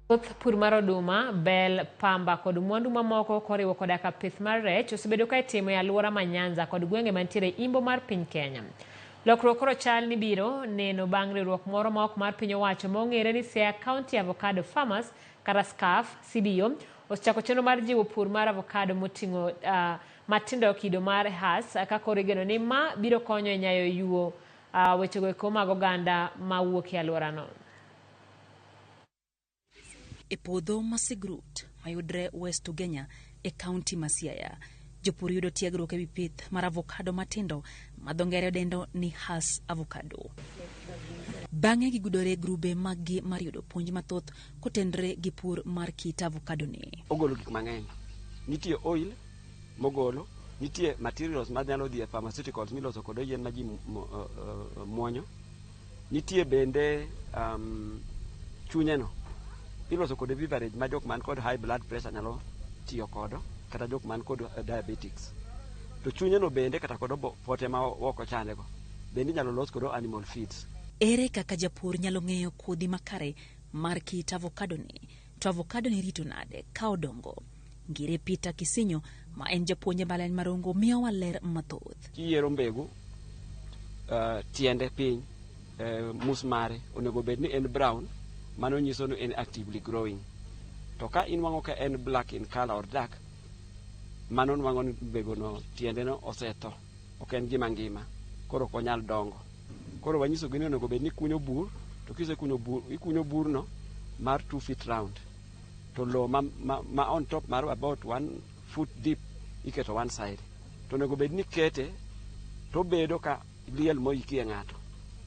S1: Thoth pur mar oduma, bel, pamba kod mwandu mamoko koriwo koda ka pith mar rech osebedo ka itimo e alwora ma Nyanza kod gwenge mantiere imbo mar piny Kenya. Lokruok koro chal ni biro neno bang' riwruok moro ma ok mar piny owacho mong'ere ni Siaya County Avocado Farmers kata SCAF CBO osechako chenro mar jiwo pur mar avocado moting'o matindo kido mar Hass ka koro igeno ni ma biro konyo e nyayo yuo wechego eko mag oganda mawuok e alworano.
S14: E puodho ma Sigrut mayudre West Ugenya e kaunti ma Siaya, jopur yudo tiegruok ewi pith mar avocado matindo ma dho ngere dendo ni Hass avocado. Bang'e gigudore e grube maggi mar yudo puonj mathoth kotenre gi pur mar kit avocado ni.
S15: Ogolo gik mang'eny. Nitie oil mogolo, nitie materials manyalo dhi e pharmaceuticals miloso kod yien ma ji muonyo. Nitie bende chunyeno iloso kod beverage ma jok man kod high blood pressure nyalo tiyo kodo, kata jok man kod diabetics. To chunyeno bende kata kod pote ma oko chandego bende inyalo los kod animal feeds.
S14: Ere kaka japur nyalo ng'eyo kodhi makare mar kit avocado ni? To avocado ni rito nade ka odongo? Ngire Peter Kisinyo ma en japuonj e mbalariany mar Rongo miyowa ler mathoth.
S15: Kiyiero mbegu, tiende piny, mus mare onego bed ni en brown, mano nyiso ni en actively growing. To ka inwang'o ka en black in color or dark, mano nwang'o ni mbeguno tiende no osetho, ok en gima ngima, koro ok onyal dongo. Koro wanyiso gi ni onego bed ni ikunyo bur, to kisekunyo bur, ikunyo burno mar 2 feet round. To lowo ma on top mar about 1 foot deep iketo one side. To onego bed ni ikete to obedo ka liel moikie ng'ato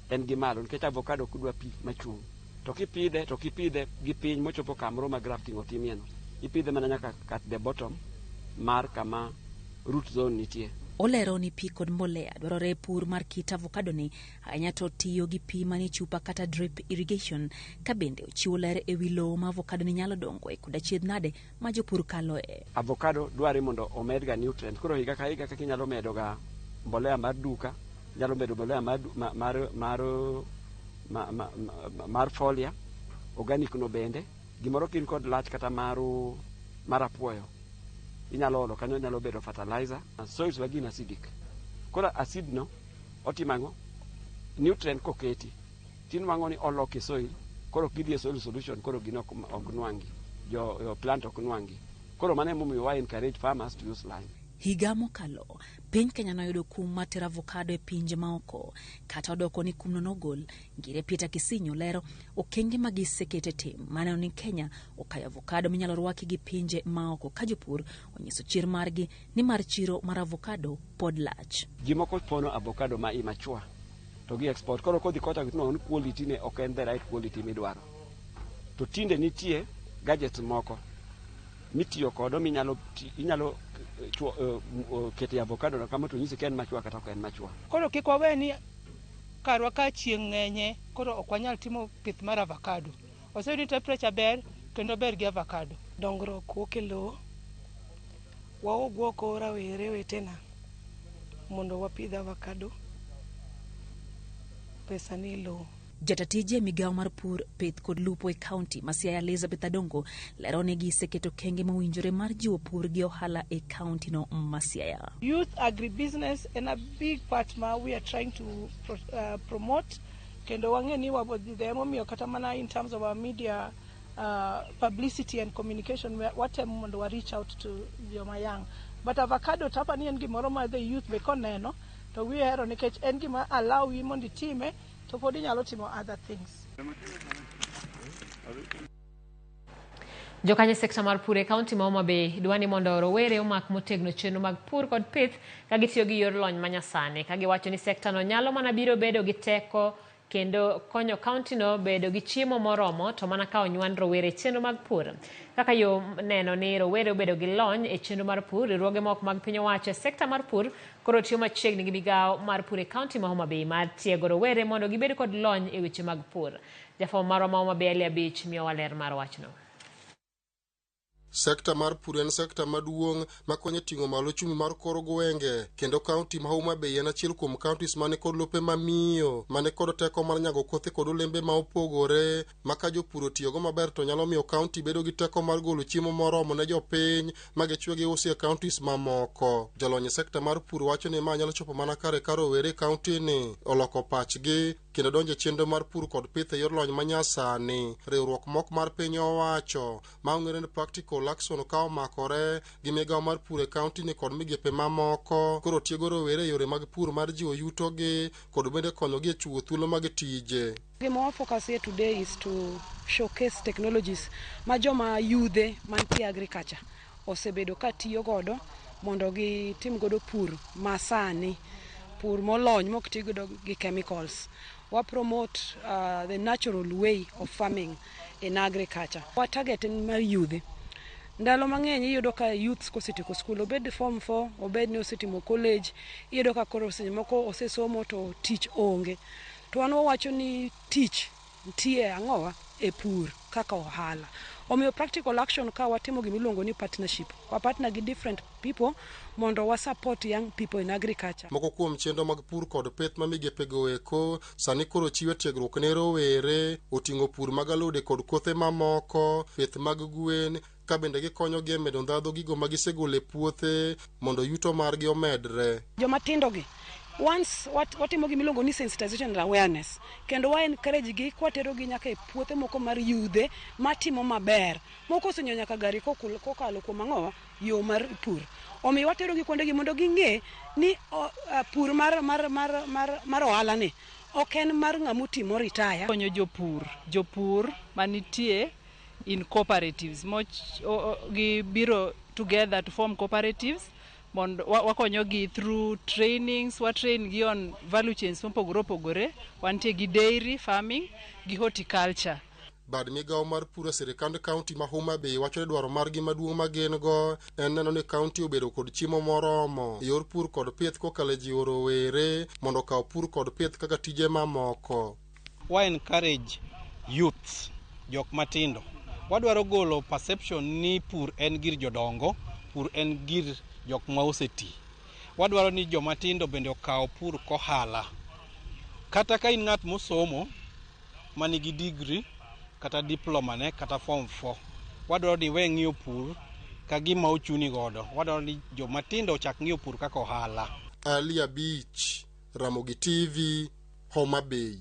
S15: en gi malo, nikech avocado ok dwa pi machung'. To kipidhe, to kipidhe gi piny mochopo kamoro ma grafting otimieno, ipidhe mana nyaka at the bottom mar kama root zone nitie.
S14: Olero ni pi kod mbolea dwarore e pur mar kit avocado ni, ahinya to tiyo gi pi manie chupa kata drip irrigation, ka bende ochiwo ler ewi lowo ma avocado ni nyalo dongoe kod achiedh nade ma jopur kaloe.
S15: Avocado dware mondo omed ga nutrients. Koro higa ka higa kaka inyalo medo ga mbolea mar duka, inyalo medo mbolea mar folia, organic no bende, gimoro kin kod lach kata mar apuoyo. Inyalo olo kanyo, nyalo bedo fertilizer. Soils wa gin acidic. Koro acid no otimo ang'o? Nutrient koketi tinwang'o ni oloki soil, koro gidhi e soil solution, koro gino ok nwang'i, jo plant ok nwang'i. Koro mano emomiyo wa encourage farmers to use lime.
S14: Higa mokalo, piny Kenya noyudo kum mar tero avokado e pinje maoko. Kata odoko ni kumno nogol, Ngire Peter Kisinyo lero okenge ma gisekete e tim maneno ni Kenya okayo avokado minyalo rwaki gi pinje maoko ka jopur onyiso chir margi ni mar chiro mar avokado pod lach.
S15: Ji moko pono avocado ma immature to gi export. Koro kodhi kocha to ni quality ne ok en the right quality midwaro. To tinde nitie gadgets moko mitiyo kodo minyalo inyalo keto e avocado no kama to nyisi ka en mature kata ok en mature.
S16: Koro kik wawe ni karwa ka chieng' ng'enye koro ok wanyal timo pith mar avocado. Oseyud ni temperature ber kendo ber gi avocado.
S17: Dongruok wuok e lowo. Waogwoko rawere wetena mondo wapidh avocado. Pesa ni e lowo.
S14: Jata tije e migawo mar pur, pith kod lupo e kaunti ma Siaya Elizabeth Adongo lero ni giseketo okenge mowinjore mar jiwo pur gi ohala e kaunti no ma Siaya.
S16: Youth agribusiness en a big part ma we are trying to promote kendo wang'e ni wabodhi there emomiyo kata mana in terms of our media publicity and communication watemo mondo wa reach out to joma young. But avocado to apani en gimoro ma the youth be koneno to gihero nikech en gima allow yi mondo itime to pod inyalo timo other things.
S1: Jokanyo e sekta mar pur e kaunti ma Homa Bay dwa ni mondo rowere omak motegno chenro mag pur kod pith ka gitiyo gi yor lony manyasani ka giwacho ni sektano nyalo mana biro bedo gi teko kendo konyo kauntino bedo gi chiemo moromo to mana ka onywand rowere e chenro mag pur. Kaka yo neno ni rowere obedo gi lony e chenro mar pur, riwruoge moko mag piny owacho e sekta mar pur koro tiyo machiegni gi migawo mar pur e kaunti ma Homa Bay mar tiego rowere mondo gibed kod lony e weche mag pur. Jafwambo marwa ma Homa Bay Ali Abich miyowa ler mar wachno.
S18: Sekta mar pur en sekta maduong' makonyo e ting'o malo ochumi mar kor gwenge kendo kaunti ma Homa Bay en achiel kuom counties mane kod lope mamiyo mane kod teko mar nyago kothe kod olembe ma opogore ma ka jopur otiyogo maber to nyalo miyo kaunti bedo gi teko mar golo chiemo moromo ne jopiny ma gichwe giusi e counties mamoko. Jolony e sekta mar pur wacho ni ma nyalo chopo mana kare ka rowere e kaunti ni oloko pachgi kendo donjo e chenro mar pur kod pith e yor lony manyasani. Riwruok mok mar piny owacho ma ong'ere ni Practical Action ka omakore gi migawo mar pur e kaunti ni kod migepe mamoko koro tiego rowere e yore mag pur mar jiwo yutogi kod bende konyogi e chiwo thuolo mag tije.
S17: Gima wa focus here today is to showcase technologies ma joma yudhe mantie agriculture osebedo ka tiyo godo mondo gitim godo pur masani, pur molony mok ti godo gi chemicals. Wa promote the natural way of farming in agriculture. Wa target en mar yudhe. Ndalo mang'eny iyudo ka youths kosetieko skul, obed form 4, obed ni osetimo college, iyudo ka koro seche moko osesomo to tich onge. To wan wawacho ni tich nitie ang'owa e pur kaka ohala. Omiyo practical action ka watimo gima iluongo ni partnership. Wa partner gi different people mondo wa support young people in agriculture.
S18: Moko kuom chenro mag pur kod pith ma migepego eko sani koro chiwo tiegruok ne rowere oting'o pur mag alode kod kothe mamoko, pith mag gwen ka bende gikonyogi e medo ndhadhu gigo ma gisegolo e puothe mondo yuto margi omedre.
S17: Joma tindo gi once watimo gima iluongo ni sensitization and awareness kendo wa encourage gi kwatero gi nyaka e puothe moko mar yudhe matimo maber. Moko osenyiewo nyaka gari kokalo kuom ang'owa yo mar pur. Omiyo watero gi kuonde gi mondo ging'e ni pur mar ohala ni ok en mar ng'ama otimo retire.
S19: Konyo jopur manitie in cooperatives gibiro together to form cooperatives mondo wakonyogi through trainings, wa train gi on value chains mopogore opogore. Wantie gi dairy farming gi horticulture.
S18: Bad migawo mar pur e sirikand kaunti ma Homa Bay wacho ni dwaro margi maduong' ma gin go en neno ni kaunti obedo kod chiemo moromo e yor pur kod pith kokalo e jiwo rowere mondo okaw pur kod pith kaka tije mamoko.
S20: Wa encourage youths, jok matindo. Wadwaro golo perception ni pur en gir jodongo, pur en gir jok ma oseti. Wadwaro ni joma tindo bende okaw pur kohala. Kata ka in ng'at mosomo manigi degree kata diploma ne kata form 4, wadwaro ni iwe ng'iyo pur ka gima ochuni godo. Wadwaro ni joma tindo ochak ng'iyo pur kaka ohala.
S18: Ali Abich, Ramogi TV, Homa Bay.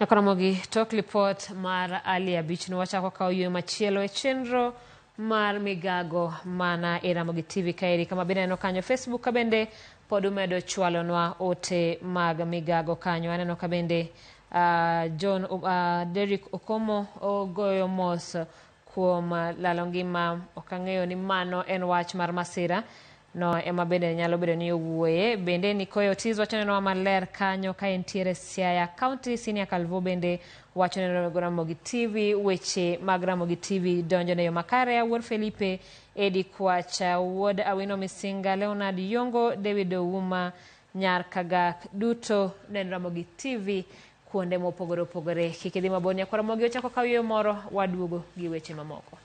S1: Nyaka Ramogi, tok lipot mar Ali Abich no wachako kawo ywe machielo e chenro mar Migago mana e Ramogi TV kaeri kama bende aneno kanyo Facebook ka bende pod umedo chwalonwa ote mag Migago kanyo. Aneno ka bende John Derrick Okomo ogoyo mos kuom lalo ngima. Ok ang'eyo ni mano en wach mar masira no ema bende nyalo bedo ni owuoye. Bende Nikoyo Otis wacho nenwa maler kanyo ka entiere Siaya County. Senior Calvo bende wacho neno Ramogi TV, weche mag Ramogi TV donjo ne yo makare. Wuod Felipe Edi Kwacha, Wuod Awino Misinga, Leonard Yongo, David Ouma, Nyar Kagak, duto neno Ramogi TV kuonde mopogore opogore. Kik idhi mabor nyakwar Ramogi ochako kaw yueyo moro, waduogo gi weche mamoko.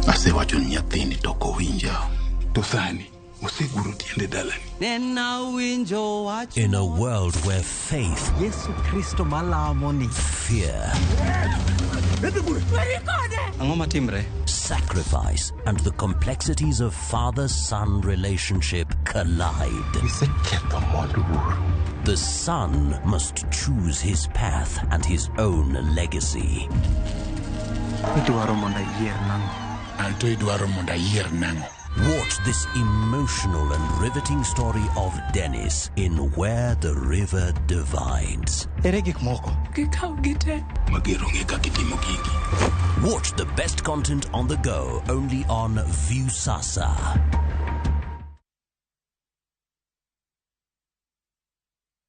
S2: Asewacho ni nyathini to ok owinja. To sani oseguro tiende dalani.
S21: In a world where faith,
S22: Yesu Kristo malamo ni
S21: fear,
S22: Ang'o matimre?
S21: sacrifice, and the complexities of father-son relationship collide. The son must choose his path and his own legacy.
S22: Idwaro mondo ayier nang'o?
S2: Anto idwaro mondo ayier nang'o?
S21: Watch this emotional and riveting story of Dennis in Where the River Divides.
S22: Ere gik moko?
S2: Gikaw gite. Mager onge kaka itimo gigi.
S21: Watch the best content on the go only on Viusasa.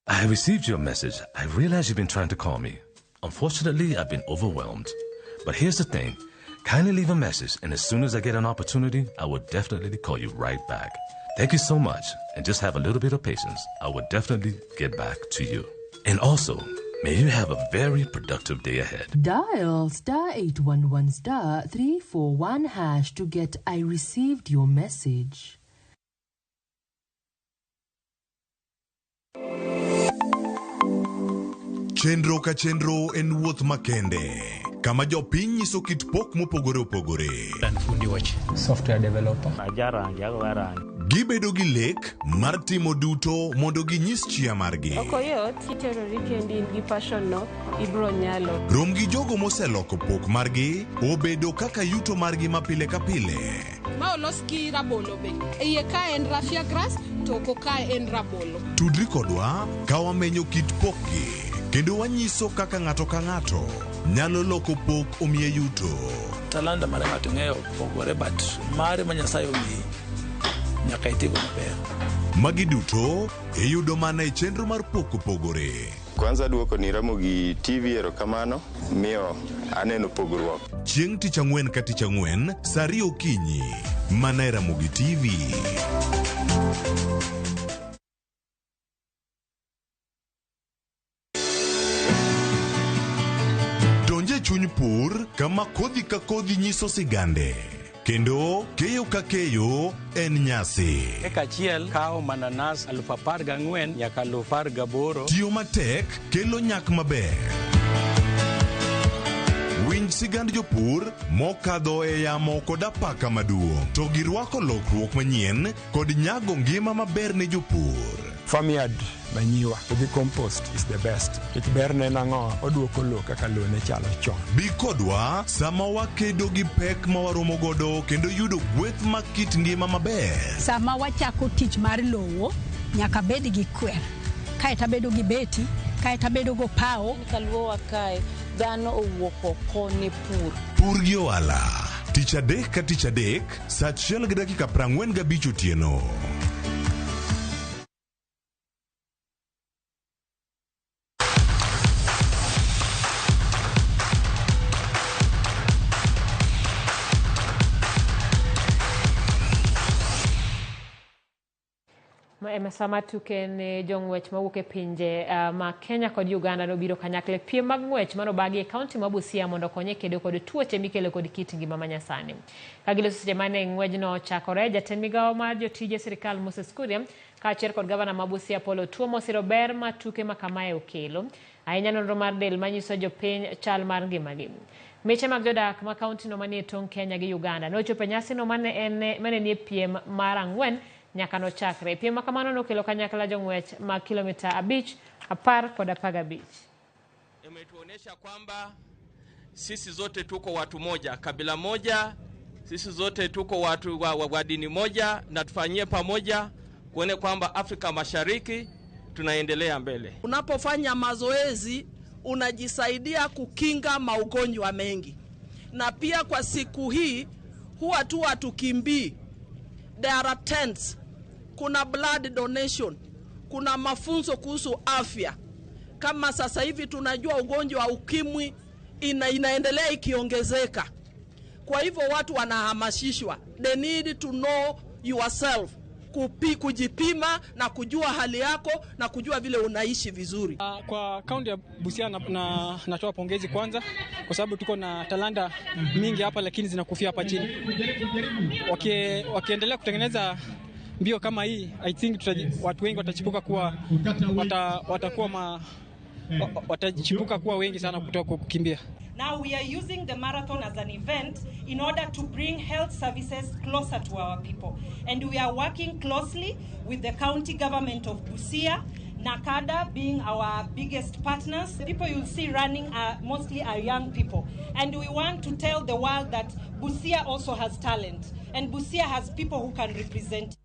S23: I have received your message. I realize you've been trying to call me. Unfortunately, I've been overwhelmed. But here's the thing. Kindly leave a message, and as soon as I get an opportunity, I will definitely call you right back. Thank you so much, and just have a little bit of patience. I will definitely get back to you. And also, may you have a very productive day ahead.
S24: Dial star 811 star 341 hash to get I received your message.
S25: Chenro ka chenro en wuoth makende kama jopiny nyiso kit pok mopogore opogore.
S27: An fundi weche.
S28: Software developer.
S27: Ajarangi, agoyo rangi.
S25: Gibedo gi lek mar timo duto mondo ginyis chia margi.
S29: Ok oyot, iterori kendi in gi passion no, ibro nyalo.
S25: Rom gi jogo moseloko pok margi obedo kaka yuto margi ma pile ka pile.
S4: Ma olos gi rabolo be. E iye ka en raffia grass to oko ka en rabolo.
S25: Tudri kodwa ka wamenyo kit pokgi kendo wanyiso kaka ng'ato ka ng'ato nyalo loko pok omiye yuto.
S30: Talanta mar ng'ato ng'eyo pogore but mare ma Nyasaye omiyi nyaka itigo maber.
S25: Magi duto iyudo mana e chenro mar pok opogore.
S31: Kwanza duoko ni Ramogi TV erokamano miyo aneno pogruok.
S25: Chieng' tich ang'wen ka tich ang'wen sa 2 okinyi mana e Ramogi TV. Donje chuny pur kama kodhi ka kodhi nyiso sigande kendo keyo ka keyo en nyasi.
S32: Eka achiel kawo mananas 14,000 nyaka 18,000.
S25: Tiyo matek kelo nyak maber. Winj sigand jopur mokadho e yamo kod apaka maduong' to girwako lokruok manyien kod nyago ngima maber ne jopur.
S33: Farmyard manure gi compost is the best. Nikech berne en ang'o? Oduoko lowo kaka lowo ne chalo chon.
S25: Bi kodwa sama wakedo gi pek ma waromo godo kendo yudo gweth mag kit ngima maber.
S34: Sama wachako tich mar lowo, nyaka bed gi kwer. Kaeto abedo gi beti, kaeto abedo go pawo.
S35: Kaluowa kae, dhano owuok oko ne pur.
S25: Pur gi ohala. Tich adek ka tich adek, sa 1:45 otieno.
S1: E sama tuke ne jong'wech mawuok e pinje ma Kenya kod Uganda nobiro kanyakla e piem mag ng'wech manobagi e kaunti ma Busia mondo okonye kedo kod tuoche mikelo kod kit ngima manyasani. Ka giloso seche mane ng'wejno ochakore, jatend migawo mar jotije sirikal Moses Kuria kaachiel kod gavana ma Busia Paul Otuoma osiro ber ma tuke ma kamae okelo, ahinya nonro mar del manyiso jopiny chal mar ngimagi. Miche mag jodak ma kauntino manie tong' Kenya gi Uganda nochopo e nyasino mane nie piem mar 4 nyaka nochakre. Piem ma kamano nokelo kanyakla jong'wech mag kilomita 5, 10 kod 15.
S3: Imetuonesha kwamba sisi zote tuko watu moja, kabila moja, sisi zote tuko watu wa dini moja, na tufanyie pamoja kuone kwamba Afrika Mashariki tunaendelea mbele.
S5: Unapofanya mazoezi unajisaidia kukinga maugonjwa mengi, na pia kwa siku hii huwa tu hatukimbii. There are tents, kuna blood donation, kuna mafunzo kuhusu afya. Kama sasa hivi tunajua ugonjwa wa ukimwi inaendelea ikiongezeka. Kwa hivyo watu wanahamasishwa, they need to know yourself, kujipima na kujua hali yako na kujua vile unaishi vizuri.
S6: Kwa kaunti ya Busia natoa pongezi kwanza kwa sababu tuko na talanta mingi hapa lakini zinakufia hapa chini. Wakiendelea kutengeneza mbio kama hii, I think watu wengi watachipuka kuwa watachipuka kuwa wengi sana kutoka kukimbia.
S7: Now we are using the marathon as an event in order to bring health services closer to our people. And we are working closely with the county government of Busia, NACADA being our biggest partners. The people you'll see running are mostly are young people. And we want to tell the world that Busia also has talent. And Busia has people who can represent.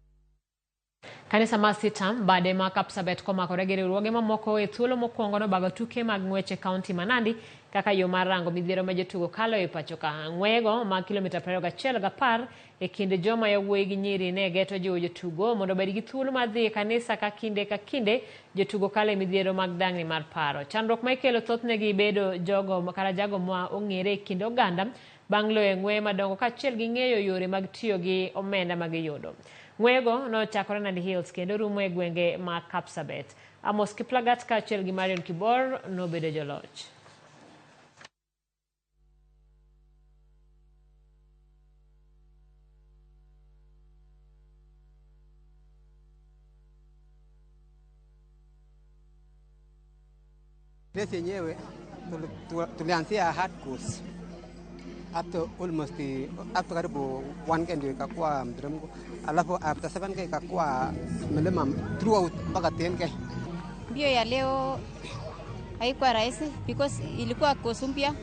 S1: Kanisa mar Sitam bade ma Kapsabet komakore gi riwruoge mamoko e thuolo mokwongo nobago tuke mag ng'wech e kaunti ma Nandi kaka yo mar rango midhiero ma jotugo kalo e pacho ka. Ng'wego mag kilomita 21 gi 10 e kind joma yawuoyi gi nyiri ne geto jiwo jotugo mondo obed gi thuolo mar dhi e kanisa ka kinde ka kinde jotugo kalo e midhiero mag dang'ni mar paro. Chandruok ma ikelo thothne gi bedo jogo kata jago ma ong'ere e kind oganda bang' loyo ng'weye madongo kaachiel gi ng'eyo yore mag tiyo gi omenda ma giyudo. Ng'wego nochakore Nandi Hills kendo rumo e gwenge ma Kapsabet. Amos Kiplagat kaachiel gi Marion Kibor nobedo joloch.
S8: Race yenyewe tulianzia hard course up to almost up to karibu 1K ndio ikakuwa mteremko, alafu after 7K ikakuwa milima throughout mpaka 10K.
S9: Mbio ya leo haikuwa rahisi because ilikuwa course mpya.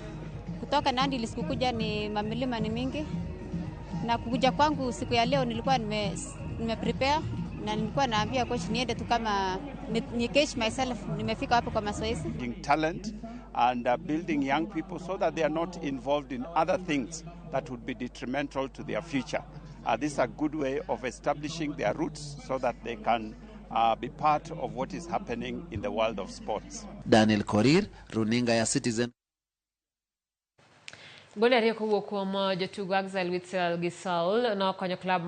S9: Kutoka Nandi ilisikukuja ni mamilima ni mingi, na kukuja kwangu siku ya leo nilikuwa nime prepare na nilikuwa naambia coach niende tu kama ni catch myself nimefika hapo kwa mazoezi.
S10: Talent and building young people so that they are not involved in other things that would be detrimental to their future. This is a good way of establishing their roots so that they can be part of what is happening in the world of sports.
S11: Daniel Korir, Runinga ya Citizen.
S1: Gol ariyo kowuok kuom jotugo Axel Witsel gi Saul nokonyo klab